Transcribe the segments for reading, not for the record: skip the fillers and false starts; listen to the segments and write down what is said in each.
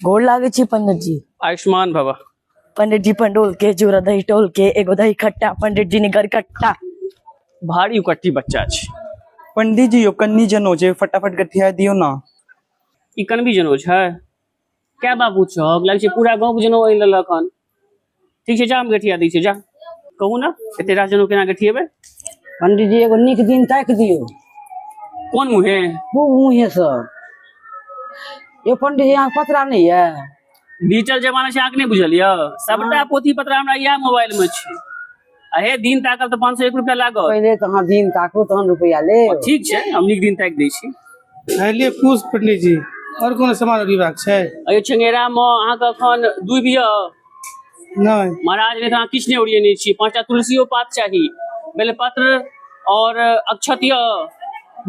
गोर लागै छी पंडित जी। आयुष्मान भव। पंडित जी पंडोल के चूड़ा दही टोल के एगो दही खट्टा पंडित जी ने घर कट्टा। भारी उकट्टी बच्चा छै। पंडित जी यो कन्नी जनो छै, फटाफट गठिया दियो ना। ई कनबी जनो छै? कै बाबू छहक? लागै छै पूरा गाँव के जनो आनि लेलक हन। ठीक छै, जा हम गठिया दै छियै, जा। कहू ने एते रास जनो केना गठिएबै? पंडित जी एगो नीक दिन ताकि दियौ। कोन मुँहे? खूब मुँहे सँ। यौ पंडित जी अहाँके पतरा नहि यऽ? डिजिटल जमाना छै, अहाँके नहि बुझल यऽ? सबटा पोथी पतरा हमरा इएह मोबाइल मे छै। आ हे दिन ताकब तऽ 501 रुपया लागत। पहिले तऽ अहाँ दिन ताकू तहन रुपया लेब। ठीक छै, हम नीक दिन ताकि दै छी। लिअ कुश पंडित जी, आओर कोनो सामान अरियेबाक छै? अयो चंगेरा मे अहाँके एखन दूबि यऽ? नहि। महाराज, नहि तऽ अहाँ किछु नहि ओरियेने छी। 5टा तुलसियो पात चाही, बेलपत्र और अक्षत यऽ?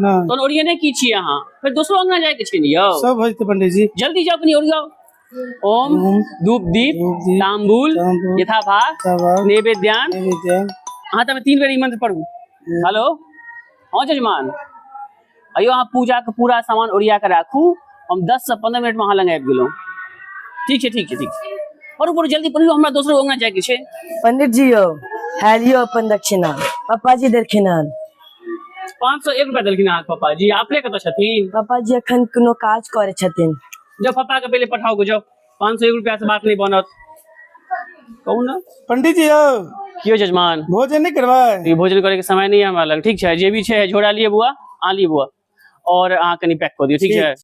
नहि। तहन ओरियेने की छी अहाँ? फेर दोसरो अंगना जायके छै ने यौ। सब भऽ जेतै पंडित जी। जल्दी जाउ कनि ओरियाउ। ओम धूप दीप तांबूल यथाभाग नैवेद्यान। अहाँ तऽ 3 बेर ई मंत्र पढ़ू। हेलो, हाँ जजमान, अयो अहाँ पूजा के पूरा सामान ओरिया के राखू, हम 10 से 15 मिनट में अहाँ लग आबि गेलहुँ। ठीक छै, ठीक छै, ठीक छै, पढ़ू पढ़ू जल्दी पढ़ू, हमरा दोसरो अंगना जायके छै। पंडित जी यौ है लियौ अपन दक्षिणा, पप्पा जी देलखिन हन। 501 रुपया देलखिन अहाँके पप्पा जी। अपने कतऽ छथिन? पप्पा जी अखन कोनो काज करै छथिन। जाउ पप्पा के पहिले पठाओ के जाउ, 501 रुपया से बात नहीं बनत। कहू ना पंडित जी यौ। की हो जजमान? भोजन नहीं करबै? ई भोजन करे के समय नहीं है हमरा लग। ठीक छै, जे भी छै झोरा लिए बुआ, आ लिए बुआ, और अहाँ कनि पैक कऽ दियौ। ठीक छै।